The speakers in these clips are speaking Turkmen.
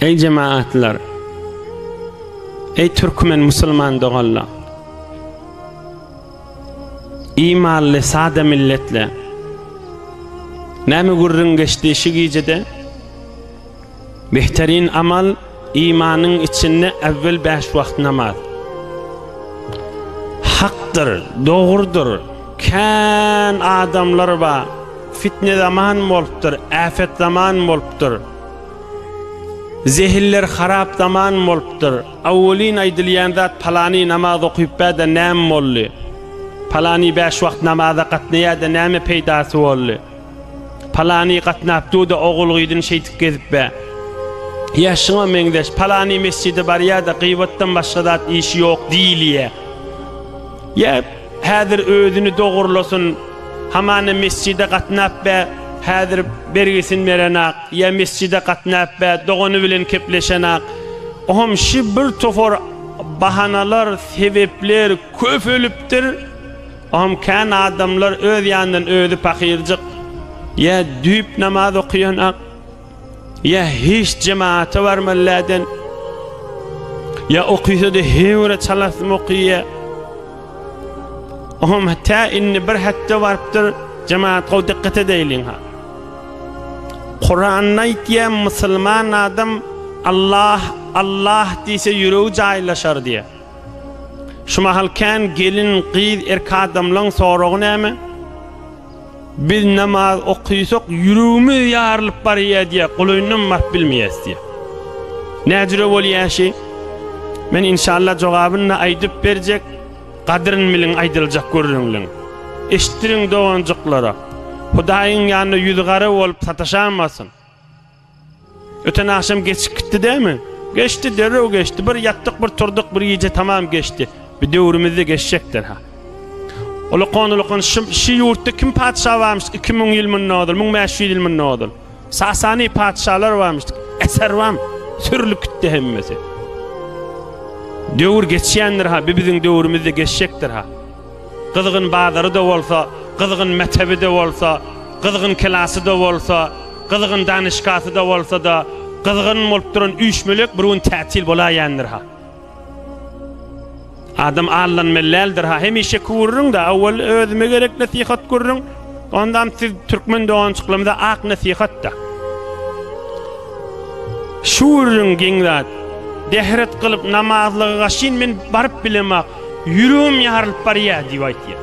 Eý jemaatlar! Eý türkmen musulman doganlar! Imanly sada milletler! Näme gürrüň geçdi şu gijede? Behterin amal imanyň içinde äwwel bäş wagt namaz. Hakdyr, dogrudyr, kän adamlar bar, fitne zaman bolupdyr, äfet zaman bolupdyr. Zehiller harap zaman bolupdyr. Awwelin aýdylýan zat palany namaz okyp bä-de näme boldy? Palany bäş wagt namaza gatnaýa-da näme peýdasy boldy? Palany gatnap dur-da ogul-gyzyny şeýdip gezip bä. Ýa şuňa meňzeş, palany mesjide barýa-da gyýbatdan başga zat işi ýok diýilýä. Ýa häzir özüni dogrulasyn, hamana mesjide gatnap bä, häzir bergisini berenak, ýa mesjide gatnap bä, dogany bilen kepleşenak. Oňam şi bir topar bahanalar, sebepler köpelipdir. Oňam kän adamlar öz ýanyndan özi pahyrjyk, ýa düýp namaz okaýanak, ýa hiç jemaata barmaly läden, ýa okysa-da heýwere çalasym okyýa. Oňam tä indi bir hetde barypdyr, jemaat gowy dikkat edeýliň ha. Kuranda aýtýar, musulman adam Allah, Allah diýse ýüregi jaýlaşar diýýär. Şu mahal kän gelin, gyz, erk adamlaň soragy näme? Biz namaz okysak ýüregimiz ýarylyp barýar diýýär, golaýyndan baryp bilmeýäs diýýär. Näjüre bolýar şi? Men inşallah jogabyny-da aýdyp berjek, gadyryn biliň aýdyljak gürrüňliň. Eşitdiriň doganjyklara. Hudaýyň ýanynda ýüzi gara bolup sataşamasyn. Öten agşam geçip gitdi dämi? Geçdi, derrew geçdi. Bir ýatdyk, bir turdyk, bir gije tamam geçdi. Bir döwrümizde geçjekdir ha. Ulakan ulakan şu, şu ýurtda kim patyşa barmyş 2000 ýyl mundan ozal, 1500 ýyl mundan ozal. Sasani patyşalar barmyş. Eser barm, sürülip gitdi hemmesi. Döwür geçýändir ha, bir biziň döwrümizde geçjekdir ha. Gyzgyn bazary-da bolsa, gyzgyn metebi-de bolsa, gyzgyn kelasy-da bolsa, gyzgyn danyşgasy-da bolsa-da, gyzgyn bolup duran üýşmelek bir gün tätil bolaýandyr-ha. Adam aldanmaly däldir-ha. Hemişeki gürrüň-dä, owal özüme gerek nesihat gürrüň, ondam siz türkmen doganjyklarymyza ak nesihat-da. Şu gürrüň geň zat. Dehret kylyp namazlyga gaşyn men baryp bilemak. Ýüregim ýarylyp barýar diýip aýtýar.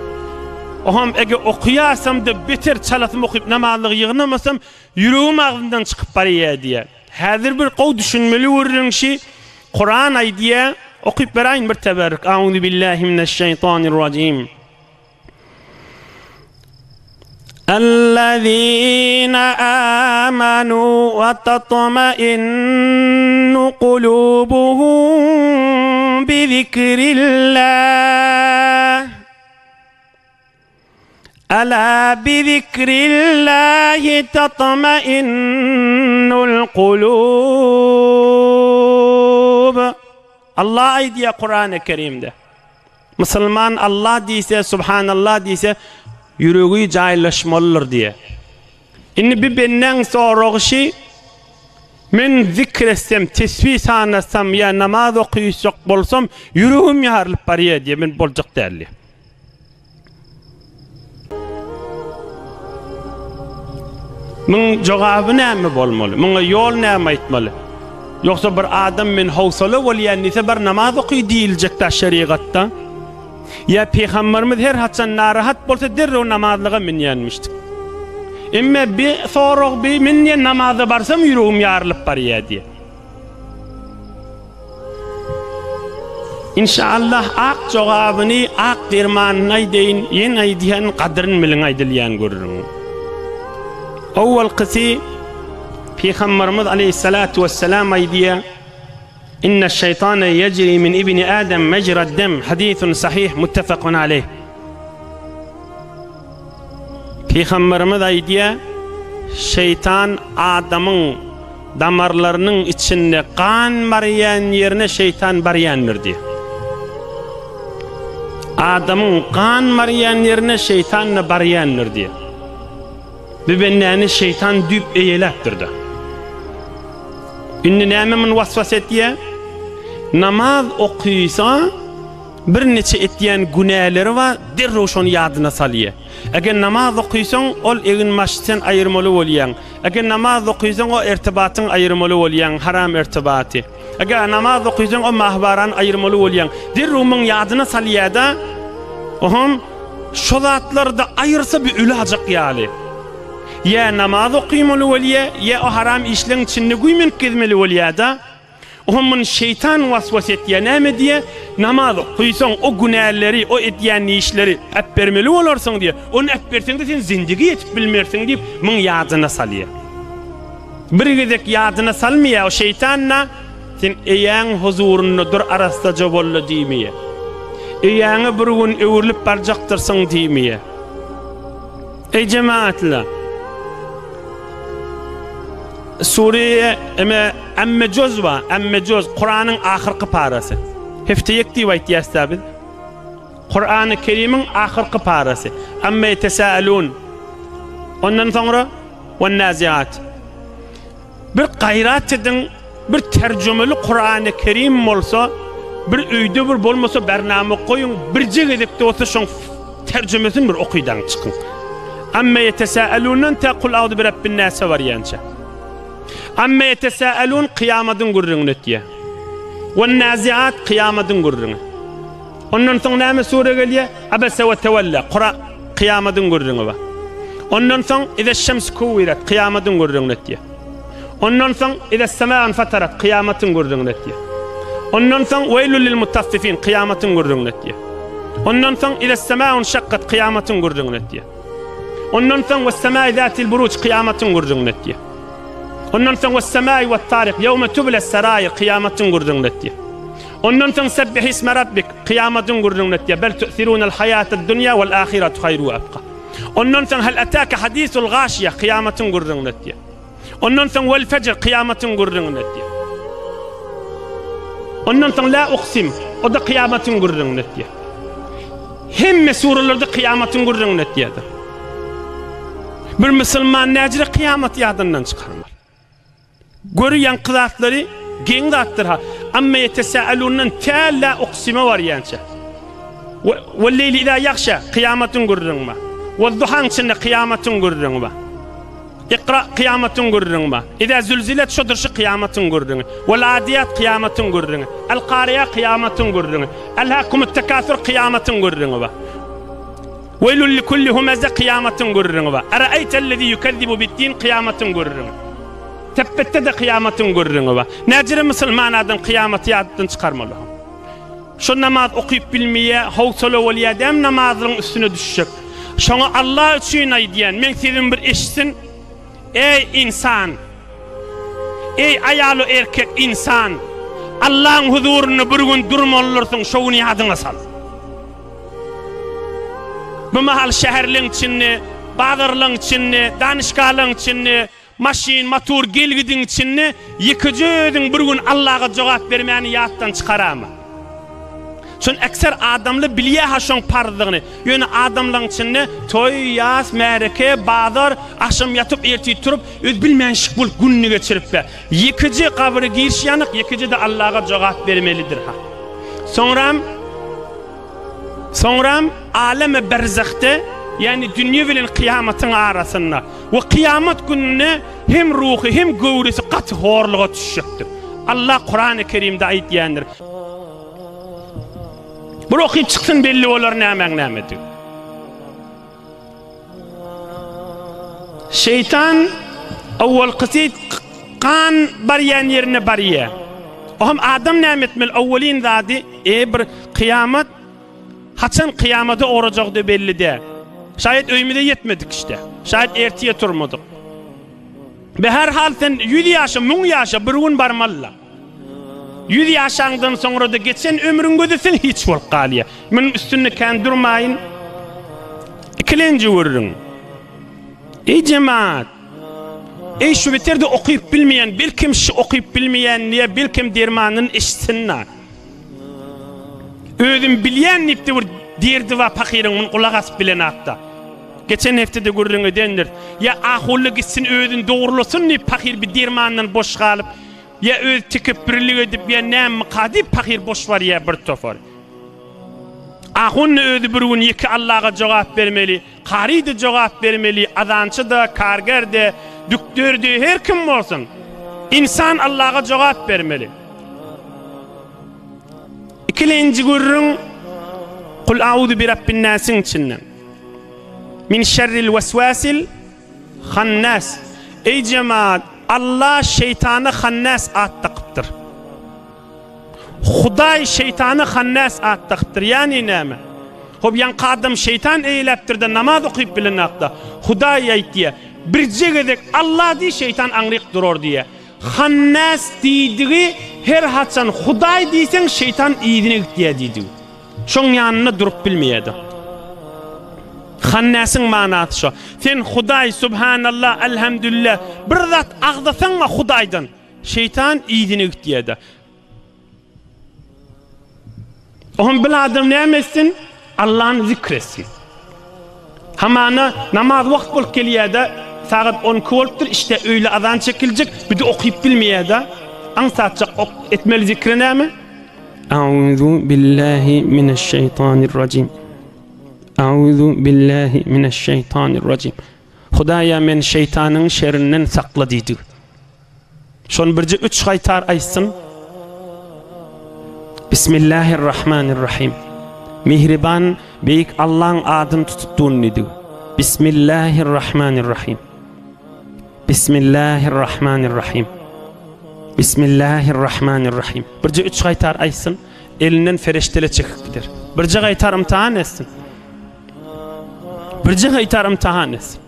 Oňam eger okaýarsam-da beter çalasym okyp namazlygy ýygnamasam ýüregim agzymdan çykyp barýar diýýär. Häzir bir gowy düşünmeli gürrüň şi Kuran aýdýar, okyp beräýin bir teberrük. Auzubillahi mineşşeýtanirrajim. Ellezine amanu we tatmainnu kulubuhum bi zikrillah. Ela bi zikrillahi tatmainnul kulub. Allah aýdýar Kurany Kerimde. Musulman Allah diýse, Subhanallah diýse, ýüregi jaýlaşmalydyr diýýär. Indi bir bendäň soragy şi, Men zikr etsem, tesbih sanasam ýa namaz okyjak bolsam, ýüregim ýarylyp barýar diýýär, men boljak däl diýýär. Muň jogaby näme bolmaly? Muňa ýol näme aýtmaly? Ýogsa bir adam men howsala bolýan diýse bar namaz oky diýiljekdä şerigatda. Ýa pygamberimiz her haçan narahat bolsa derrew namazlyga münýänmişdik. Emme bi sorag bi men diýen namaza barsam ýüregim ýarylyp barýa diýe. Inşallah ak jogabyny ak dermanyny aýdaýyn, ýene aýdýan gadyryn biliň aýdylýan gürrüňiň. Owalkysy Pygamberimiz aleýhissalatu wessalam aýdýar, Inne şeýtane ýejri min ibni Adem mejrad dem, hadisun sahih muttefakun aleýh. Pygamberimiz aýdýar, Şeýtan adamyň damarlarynyň içinde gan barýan ýerine şeýtan barýandyr diýýär. Adamyň gan barýan ýerine şeýtan-da barýandyr diýýär. Bu bendäni şeýtan düýp eýeläpdir-de. Indi näme muny waswas etýä? Namaz okysa birniçe etýän günäleri bar, derrew şony ýadyna salýa. Eger namaz okysaň, ol egin-başy sen aýyrmaly bolýaň. Eger namaz okysaň, o ertibatyňy aýyrmaly bolýaň, haram ertibaty. Eger namaz okysaň, o mahbarany aýyrmaly bolýaň. Derrew muň ýadyna salýa-da, oham şo zatlary-da aýyrsa bir ölajak ýaly. Ýa namaz okymaly bolýa, ýa o haram işleň içinde güýmenip gezmeli bolýa-da. Oňa muny şeýtan was-was etýär. Näme diýýär? Namaz okysaň, o günäleri, o edýän işleri äpbermeli bolarsyň diýýär. Ony äpberseň-de sen zindigi ýetip bilmersiň diýip, muň ýadyna salýar. Bir gezek ýadyna salmaýar o şeýtan-da, sen eýäň huzurynda dur arassaja bol-da diýmeýär. Eýäňe bir gün öwrülip barjakdyrsyň diýmeýär. Eý jemagatlar! Sure eme Amme juz bar, Amme juz, Kuranyň ahyrky parasy. Hefteýek diýip aýtýas-da biz. Kurany Kerimiň ahyrky parasy. Amme ýetesâelûn. Ondan soňra Wen-naziat. Bir gaýrat ediň, bir terjümeli Kurany Kerim bolsa, bir öýde bir bolmasa bernama goýuň, birje gezekde bolsa şoň terjümesini bir okydaň çykyň. Amme ýetesâelûndan tä Kul auzu birebbin-nâse barýança. Amme ýetesâelûn kyýamadyň gürrüňini etýär. Wen-naziat kyýamadyň gürrüňi. Ondan soň näme sure gelýär? Abese we tewelle, Kura, kyýamadyň gürrüňi bar. Ondan soň Izeş-şemsu kuwwiret, kyýamadyň gürrüňini etýär. Ondan soň Ize's-semâ infatarat, kyýamatyň gürrüňini etýär. Ondan soň Weýlül lil-mutaffifin, kyýamatyň gürrüňini etýär. Ondan soň Ize's-semâ inşakkat, kyýamatyň gürrüňini etýär. Ondan soň Wes-semâi zâtil buruj, kyýamatyň gürrüňini etýär. Ondan soň Wes-semâi wet-tarik, ýewme tubles-serair, kyýamatyň gürrüňini etýär. Ondan soň Sebbihisme Rabbik, kyýamatyň gürrüňini etýär, Bel tu'thirunel haýatad dunýa wal ahiratu haýru we abka. Ondan soň Hel etâke hadisul gâşiýe, kyýamatyň gürrüňini etýär. Ondan soň Wel fejr, kyýamatyň gürrüňini etýär. Ondan soň La uksim, o-da kyýamatyň gürrüňini etýär. Hemme suralarda kyýamatyň gürrüňini etýärdir. Bir musulman näjire kyýamaty ýadyndan çykarmaly. Gör ýaňky zatlary geň zatdyr ha. Amma ýetesâelûndan tä lâ uksime barýança. Wel-leýli izâ ýagşâ, kyýamatyň gürrüňi bar. Wed-duhaň içinde kyýamatyň gürrüňi bar. Ikra, kyýamatyň gürrüňi bar. Izâ zülzilet şodur şu kyýamatyň gürrüňi. Wel-âdiýat kyýamatyň gürrüňi. El-Kariýa kyýamatyň gürrüňi. Elhâkumut-tekâsür kyýamatyň gürrüňi bar. Weýlül likulli humeze kyýamatyň gürrüňi bar. Eraeýtellezî ýukezzibu bid-din kyýamatyň gürrüňi. Tepbetde-de kyýamatyň gürrüňi bar. Näjere musulman adam kyýamaty ýatdan çykarmaly. Şo namaz okyp bilmeýär, howsala bolýar däm namazlygyň üstüne düşjek. Şoňa Allah üçin aýdýan, meň sesimi bir eşitsin. Eý ynsan! Eý aýal-u erkek ynsan! Allaň huzurynda bir gün durmalydyrsyň, şo güni ýadyňa sal. Bu mahal şäherleň içinde, bazarlaň içinde, danyşgalaň içinde, maşyn, motor, gel-gidiň içinde ýekeje özüň bir gün Allaga jogap bermäni ýatdan çykarama. Şony ekser adamlar bilýär-ha şoň parzdygyny. Ýöne adamlaň içinde toý, ýas, märeke, bazar, agşam ýatyp, ertir turup, öz bilmänşik bolup gününi geçirip-de, ýekeje gabyra giriş ýanyk, ýekeje-de Allaga jogap bermelidir-ha. Soňram. Soňram aleme berzahde, ýagny dünýe bilen kyýamatyň arasynda we kyýamat gününde hem ruhy hem göwresi gaty horluga düşjekdir. Allah Kurany Kerimde aýdýandyr. Bir okyp çyksyn belli bolar nämäň nämedigi. Şeýtan owalkysy gan barýan ýerine barýar. Ohm adam näme etmeli? Owalyn zady, e bir kyýamat haçan kyýamada ugrajagy belli däl. Şaýat öýümize ýetmedik işte. Şaýat ertiye turmadyk. Be her hal sen 100 ýaşa, 1000 ýaşa bir gün barmaly. Ýüz ýaşaňdan soňra-da geçen ömrüň gözüsin hiç bolup galýar. Munuň üstünde kän durmaýyn. Ikilenji gürrüň. Eý jemaat! Eý şu beterde okyp bilmeýän, belkem şu okyp bilmeýän diýe, belkem dermanyny eşitsin-da. Özüm bilýän diýip-de bir derdi bar pahyryň, muny gulak asyp bilenakda. Geçen hepdede gürrüň edendir. Ýa ahunly gitsin özüni dogrulasyn diýip pahyr bir dermandan boş galyp. Ýa özi tekepbirlik edip ýa nämika diýip pahyr boş barýar bir topar. Ahun-da özi bir gün ýeke Allaga jogap bermeli, kary-da jogap bermeli, azançy-da, karger-de, dükder-de, her kim bolsun. Ynsan Allaga jogap bermeli. Ikilenji gürrüň Kul auzu bi rabbin-nasiň içinden. Min şerril weswasil Hannas. Eý jemaat, Allah şeýtana Hannas at dakypdyr. Hudaý şeýtana Hannas at dakypdyr. Ýagny näme? Hop ýaňky adam şeýtan eýläpdir-de namaz okyp bilenakda. Hudaý aýtýar, birje gezek Allah diý şeýtan aňryk durar diýýär. Hannas diýdigi her haçan Hudaý diýseň şeýtan yzyna gitýär diýdigi. Şoň ýanynda durup bilmeýärdi. Hannäsiň manasy şo. Sen Hudaý, Subhanallah, Elhamdülillah bir zat agzasaň-a Hudaýdan, şeýtan yzyna gitýärdi. Oňa bil adam näme etsin? Allany zikr etsin. Hamana namaz wagt bolup gelýär-de, sagat 12 bolupdyr, işte öýle azan çekiljek, bir de okyp bilmeýär-de. Aňsatjak ok etmeli zikri näme? Auzu billahi mineşşeýtanirrajim. Auzu billahi mineşşeýtanirrajim. Hudaýa meni şeýtanyň şerinden sakla diýdi. Şony birje üç gaýtar aýtsyn. Bismillahirrahmanirrahim. Mihriban beýik Allaň adyny tutup dun diýdi. Bismillahirrahmanirrahim. Bismillahirrahmanirrahim. Bismillahirrahmanirrahim. Birje üç gaýtar aýtsyn, elinden fereştele çekip gider. Birje gaýtar ymtahan etsin. Birje gaýtar ymtahan etsin.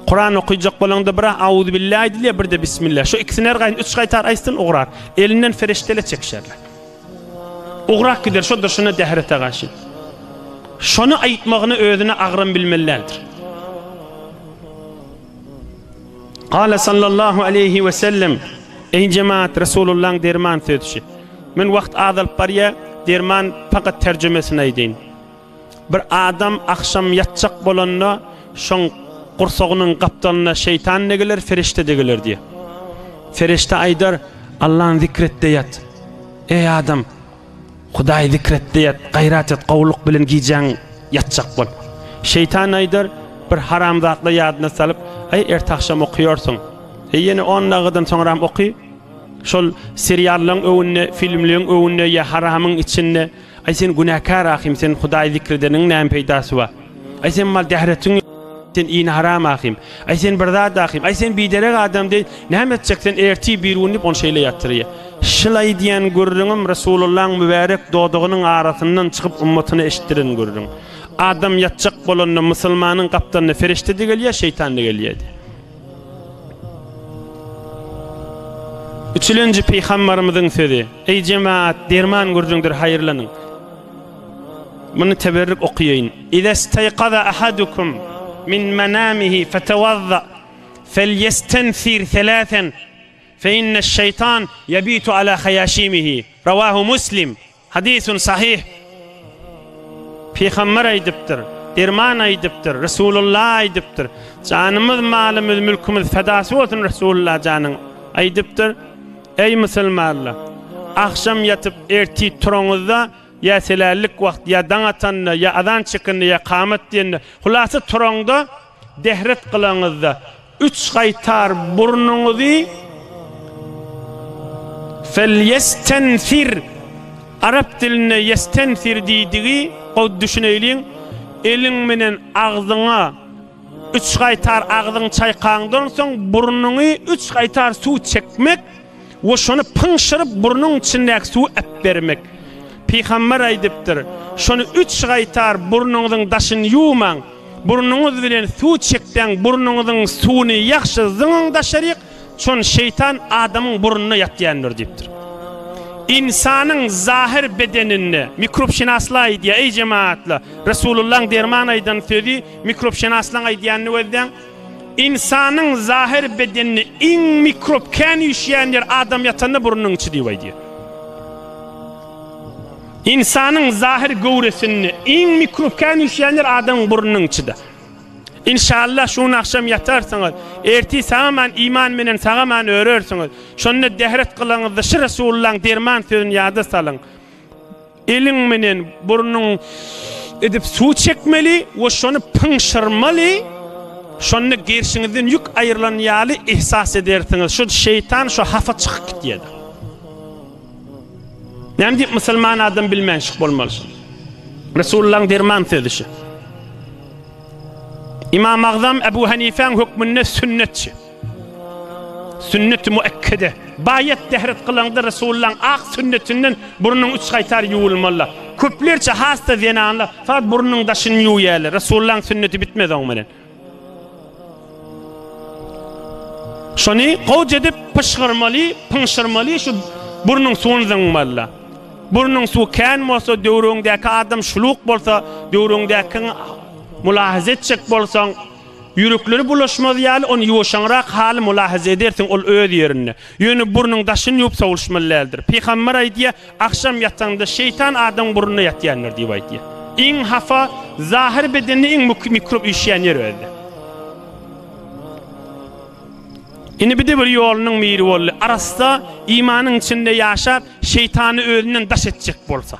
Kuran okuyjak bolanda bir auzubillah aýdylýar, bir de bismillah. Şu ikisini her gaýyn üç gaýtar aýtsyn, ugrar. Elinden fereştele çekişerler. Ugrak gider, şo durşuna dährete garşy. Şony aýtmagyny özüne agram bilmeli däldir. Gala sallallahu aleýhi we sellem, Eý jemaat, Resulullaň derman sözşi. Men wagt azalyp barýa, derman pakat terjümesini aýdaýyn. Bir adam agşam ýatjak bolanda, şoň gursagynyň gapdalynda şeýtan-da geler, ferişde-de geler diýýär. Ferişde aýdar, Allany zikr et-de ýat. Eý adam, Hudaýy zikr et-de ýat, gaýrat et, gowulyk bilen gijäň ýatjak bol. Şeýtan aýdar, bir haram zatlar ýadyna salyp, Aý, erte agşam okaýarsyň. Eý, ýene on dagydan soňram oky. Şol seriallaryň öwünde, filmleň öwünde ýa haramyň içinde, Aý sen günäkär ahym sen Hudaýy zikr edeniň näme peýdasy bar? Aý sen mal dähretiň ýok sen ini haram ahym. Aý sen bir zat ahym. Aý sen biderek adam deý näme etjek sen ertir bir gün diýip ony şeýle ýatyrýa. Şul aýdýan gürrüňim Resulullaň mübärek dodagynyň arasyndan çykyp ummatyna eşitdiren gürrüň. Adam ýatjak bolanda musulmanyň gapdalyna ferişde-de gelýär, şeýtan-da gelýär diýýär. Üçülenji pygambarymyzyň sözi, Eý jemaat, derman gürrüňdir haýyrlanyň. Muny teberrik okaýaýyn. Izestaýkaza ahadukum min manamihi fetewazza felýestensir selasen fe inneş-şeýtan ýebitu ala haýaşimihi. Rawahu Muslim. Hadisun sahyh. Pygamber aýdypdyr, derman aýdypdyr, Resulullah aýdypdyr. Janymyz, malymyz, mülkümiz fedasy bolsun Resulullah janyň aýdypdyr. Eý musulmanlar! Agşam ýatyp ertir turaňyzda ýa selällik wagt ýa daň atanda ýa azan çekende ýa kamat diýende hulasa turaňda dehret kylaňyzda Üç gaýtar burnuňyzy Felýestensir Arap dilinde ýestensir diýdigi gowy düşüneýliň eliň menen agzyňa üç gaýtar agzyňy çaýkaňdan soň burnuňy üç gaýtar suw çekmek we şony pyňşyryp burnuň içindäki suwy äpbermek. Pygamber aýdypdyr, Şony üç gaýtar burnuňyzyň daşyny ýuwmaň, Burnuňyz bilen suw çekseň burnuňyzyň suwuny ýagşy zyňyň daşaryk, şon şeýtan adamyň burnunda ýatýandyr diýipdir. Ynsanyň zahyr bedeninde mikrobşynaslar aýdýar, eý jemagatlar, Resulullaň derman aýdan sözi mikrobşynaslaň aýdýanyny gözläň. Ynsanyň zahyr bedeninde iň mikrob kän üýşýän ýer adam ýatanda burnunyň içi diýip aýdýar. Ynsanyň zahyr göwresinde iň mikrob kän üýşýän ýer adamyň burnunyň içidir. Inşallah şu gün agşam ýatarsyňyz. Ertir sag-aman iman menen sag-aman örersiňiz. Şonda dehret kylaňyzda şu Resulullaň derman sözüni ýada salyň. Eliň menen burnuň edip suw çekmeli we şony pyňşyrmaly, şonda gerşiňizden ýük aýrylan ýaly ihsas edersiňiz. Şu şeýtan şu hapa çykyp gitýär. Näme diýip musulman adam bilmänşik bolmaly şuny? Resulullaň derman sözi şu. Imam Agzam Ebu Hanifäň hökmünde sünnetçi. Sünneti muekkede. Baýat dehret kylaňda Resulullaň ak sünnetinden burnuň üç gaýtar ýuwulmaly. Köplerçe has-da zenanlar faqat burnuň daşyny ýuwýarlar. Resulullaň sünneti bitmez oň bilen. Şony gowja edip pyşgyrmaly, pyňşyrmaly, şu burnuň suwuny zyňmaly. Burnuň suwy kän bolsa, döwrüňdäki adam şuluk bolsa, döwrüňdäkiňi mulahaza etjek bolsaň, ýürekleri bulaşmaz ýaly ony ýuwaşaňrak haly mulahaza edersiň, ol öz ýerinde. Ýöne burnuň daşyny ýuwup sowulyşmaly däldir. Pygamber aýdýar, Agşam ýataňda şeýtan adamyň burnunda ýatýandyr diýip aýdýar. Iň hapa, zahyr bedende iň mikrop üýşýän ýer özde. Indi bir-de bir ýolunyň biri boldy. Arassa imanyň içinde ýaşap, şeýtany özünden daş etjek bolsa.